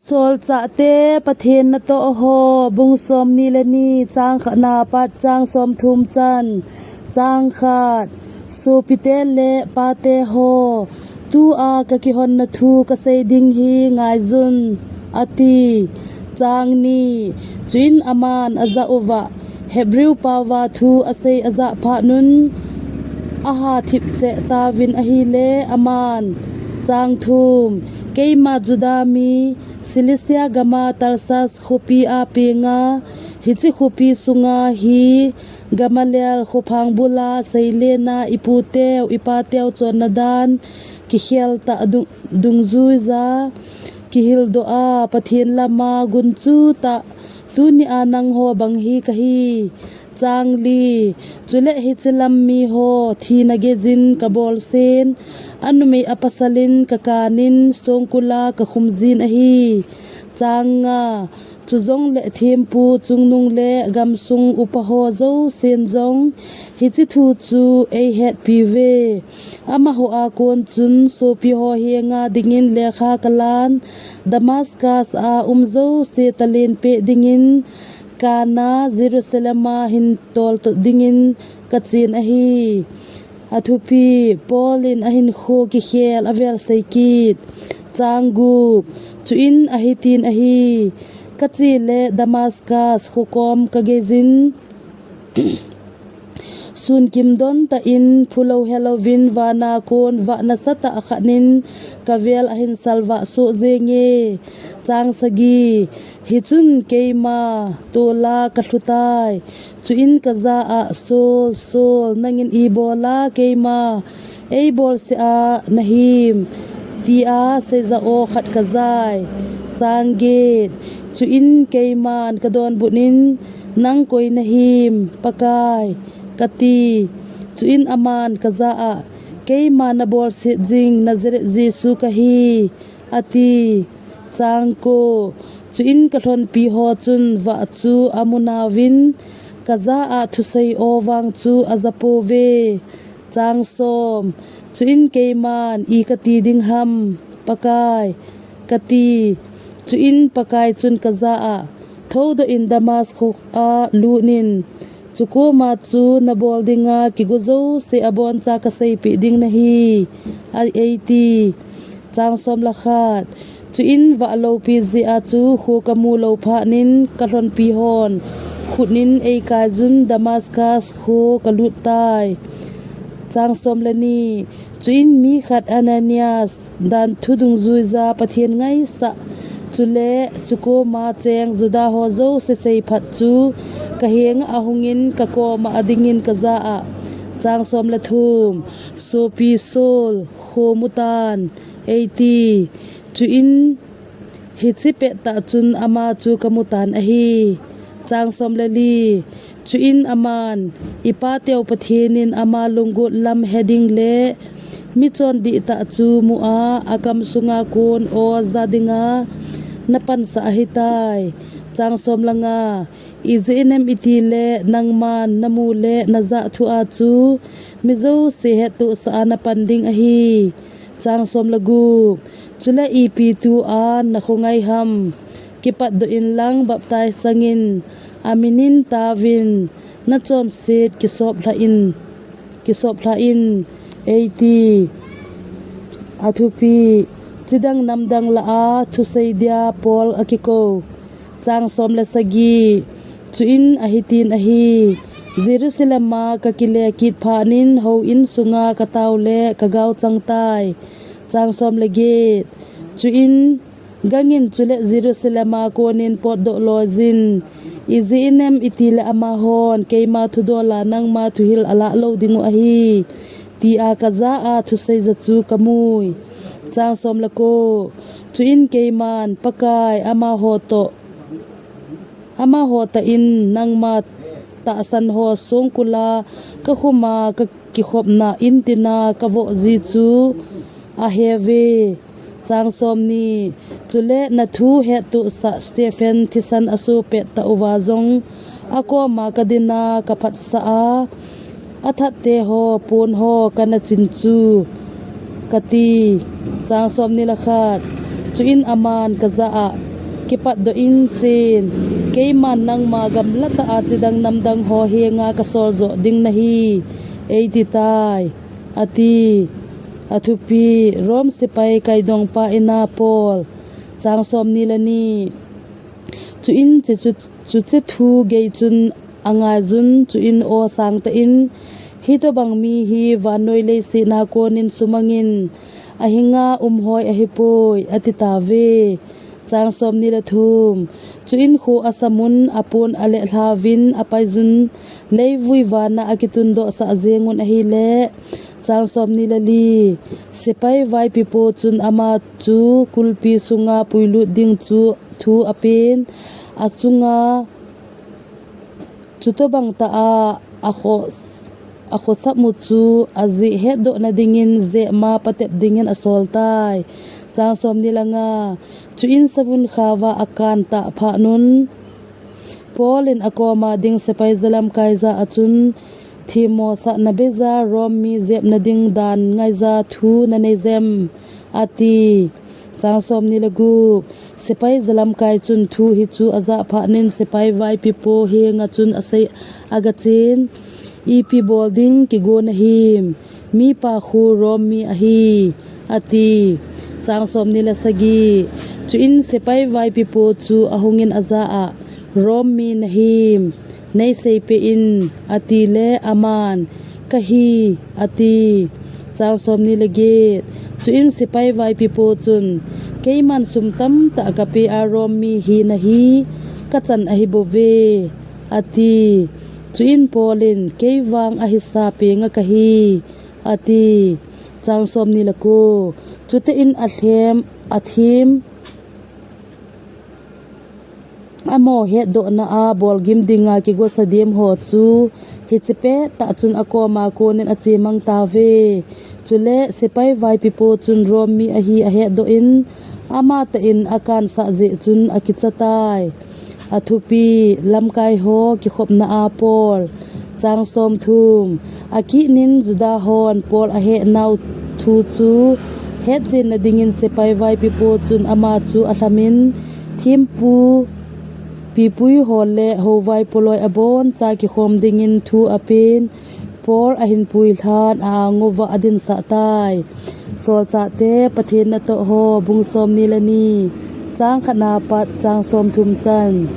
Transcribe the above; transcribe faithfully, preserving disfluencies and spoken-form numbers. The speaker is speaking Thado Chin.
Solchahte Pathen natoh ho, bung somni le ni, chang khatna pat chang somthum chan. Chang khat. Sopite le pate ho, tua kakihonna thu kasei ding hi ngaiyun, ati. Chang ni. Chuin aman ajah uva, Hebrew paova thu asei ajah phat un, aha thip cheh tauvin ahile aman. Chang thum. Keima Juda mi, Cilicia gama Tarsas khopia penga, hiche khopi sunga hi Gamaliel khophang bula seilena iputeu ipateu chonna dan kikhel tah dung, dungjuija kihildoh a, Pathen lama gunchu tah, tunia nangho bang hi kahi. Chang li. Chule hiche lam miho thina geijin kabolsen, anumei apasalin kakanin songkula kakhumjin ahi. Chang nga. Chujongle thempu chungnung le gamsung upaho jousen jong hiche thu chu eihetpiuve. Amaho a kon chun sopiho henga dingin lekha kalan, Damascus a um jouse talenpeh dingin kana Jerusalem a hin toltoh dingin kachen ahi. Athupi, Paul in ahinkho kikhel avel seikit. Chang gup. Chuin ahitin ahi, kache le Damascus khokom kageijin, sun kimdon tah in phulou helouvin vana kon vah nasatah khat in kavel ahin salvah soh jenge. Chang sagi. Hichun keima tola kalhutai. Chuin kajah a, Saul, Saul, nangin ibola keima eibolseh a nahim, tia seijah o khat kajai. Chang get. Chuin keiman kadonbut in, Nang koi nahim, Pakai, kati. Chuin aman kajah a, Keima nabolset jing Nazareth Jesu kahi, ati. Chang ko. Chuin kalhonpi ho chun vah chu amunauvin, kajah a thusei o vang chu ajapouve. Chang som. Chuin keiman, I kati ding ham, Pakai, kati. Chuin Pakai chun kajah a, Thoudoh in Damascus khoa lut in, chukoma chu nabol dinga kigo jouse abonchan kaseipeh ding nahi, a, eiti. Chang som le khat. Chuin vah loupi jeh a chu kho kamu lou phat in kalhonpi hon khut in eikaiyun Damascus kho kalut tai. Chang som le ni. Chuin mi khat Ananias, dan thu dungjuija Pathen ngaisah, chule chukoma cheng Juda ho jouse seiphat chu kahenga ahungin kakoma adingin kajah a. Chang som le thum. Sopi Saul, kho mutan, eiti. Chuin hiche pettah chun ama chu kamutan ahi. Chang som le li. Chuin aman, Ipateu Pathen in ama lunggot lam heding le michon dihtah chu mu a, akam sunga kon o ja dinga napansah ahitai. Chang som le nga. Ijeh inem itile nangman namu le najah thua chu mi jouse hettohsah a napan ding ahi. Chang som le gup. Chule ipi tua nakhongai ham? Kipatdoh inlang baptize changin, amin in tauvin, nachonset kisop lhah in, kisop lhah in, eiti. Athupi, chidang namdang lah a thusei dia Paul akikou. Chang som le sagi. Chuin ahitin ahi, Jerusalem a kakile kit phat in houin sunga katao le kagao chang tai. Chang som le get. Chuin gangin chule Jerusalem a konin potdoh loijin, ijeh inem itile amahon keima thudol a nangma thuhil alah lou dingu ahi, tia kajah a thusei ja chu kamui. Chang som le ko. Chuin keiman, Pakai, amaho toh, amaho tah in nangma tahsan ho songkul a kakhum a kakikhopna in tina kavoh ji chu aheuve. Chang som ni. Chule nathu hettohsah Stephen thisan aso pet tah uva jong akoma kadin a kaphatsah a, athatte ho pon ho kana chin chu, kati. Chang som ni le khat. Chuin aman kajah a, kipatdoh in chen, keiman nangma gamla tah a chidang namdang ho henga kasol joh ding nahi, eiti tai, ati. Athupi, Rom sepai kaidongpa ina Paul. Chang somni le ni. Chuin chuche thu gei chun angaijun, chuin aw sangtah in, hitobang mi hi vannoi leiset a konin sumangin ahinga umhoi ahipoi, ati tauve. Chang somni le thum. Chuin kho asamun apon alelhauvin apaijun, leivui vana akitundohsah jengun ahile. Chang somni le li. Sepai vaipipo chun ama chu kulpi sunga puilut ding chu thu apen, achunga chutobang tah a akho, akhosap mu chu ajeh hetdoh nadingin jehma patep dingin asol tai. Chang somni le nga. Chuin savun khauva akan tah phat un, Paul in akoma ding sepai jalamkai jah a chun, themmo sahna beija Rom mi jep nading dan ngaija thu nanei jem, ati. Chang somni le gup. Sepai jalamkai chun thu hichu ajah phat in sepai vaipipo henga chun asei agachen, ipi bol ding kigo nahim, mipa khu Rom mi ahi, ati. Chang somni le sagi. Chuin sepai vaipipo chu ahungin ajah a, Rom mi nahim, neiseipeh in, atile aman, kahi, ati. Chang somni le get. Chuin sepai vaipipo chun, keiman sum tamtah kapea Rom mi hina hi kachan ahibouve, ati. Chuin Paul in, keivang ahisa penga kahi, ati. Chang somni le ko. Chutein alhem, athem, amaho hetdohna a bolgim dinga kigosa dem ho chu hiche pettah chun akoma konin achemang tauve. Chule sepai vaipipo chun Rom mi ahi ahetdoh in, amatah in akansah jeh chun akicha tai. Athupi, lamkai ho kikhopna a Paul. Chang somthum. Akitnin Juda hon Paul ahehnau thu chu hetchen nadingin sepai vaipipo chun ama chu alhamin, thempu, pipui ho le houvai poloi aboncha kikhom dingin thu apen, Paul ahin puilhan a-ang uva adinsah tai. Solchahte Pathen natoh ho, bung somni le ni, chang khatna pat chang somthum chan.